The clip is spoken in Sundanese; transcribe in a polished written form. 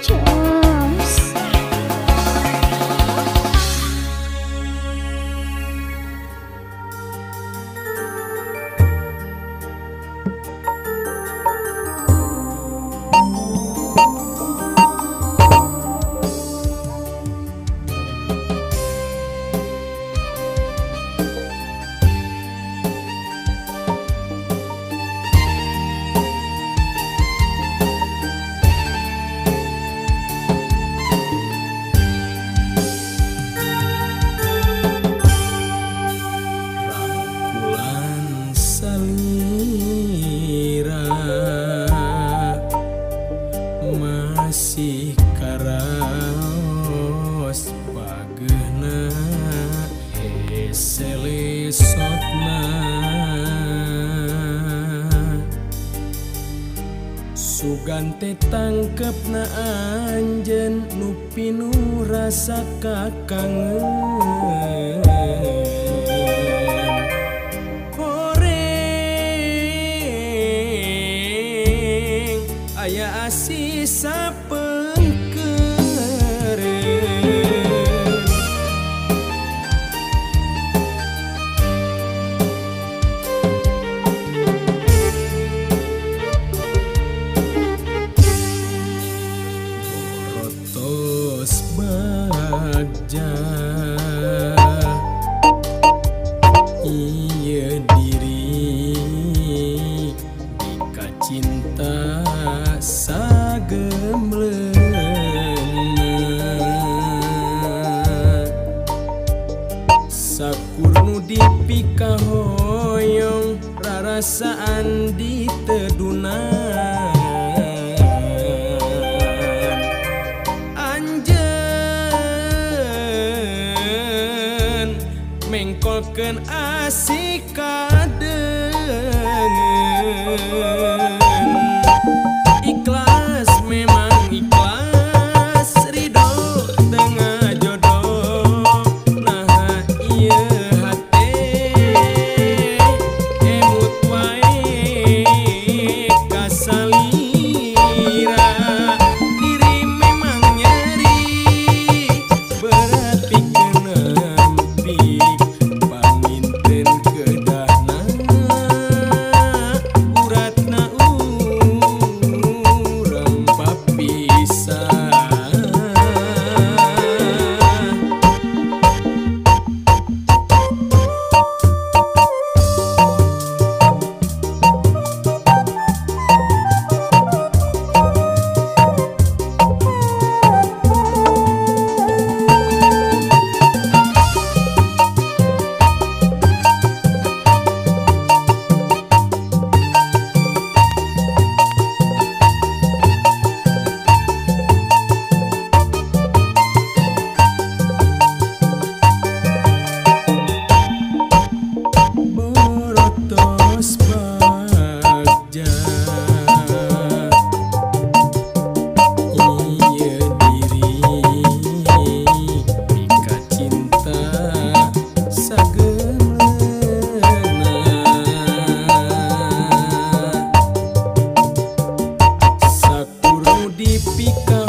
Jos. Masih karaos pageuna hese lesotna sugan teh tangkepna anjeun nu pinuh rasa kakangen. Aya asisa pengkeren borotos bagja ieu diri dika cinta sagemleuna sakur nu dipikahoyong rarasaan ditedunan anjeun mengkolkeun asik kadeungeun. Ikhlas memang ikhlas ridho tengah jodoh nah ieu hate emut wae kasalira diri memang nyeri berat pikeun nampi panginten kedahna uratna papisah. Borotos bagja ieu diri mika cinta sageumleuna sakur nu dipika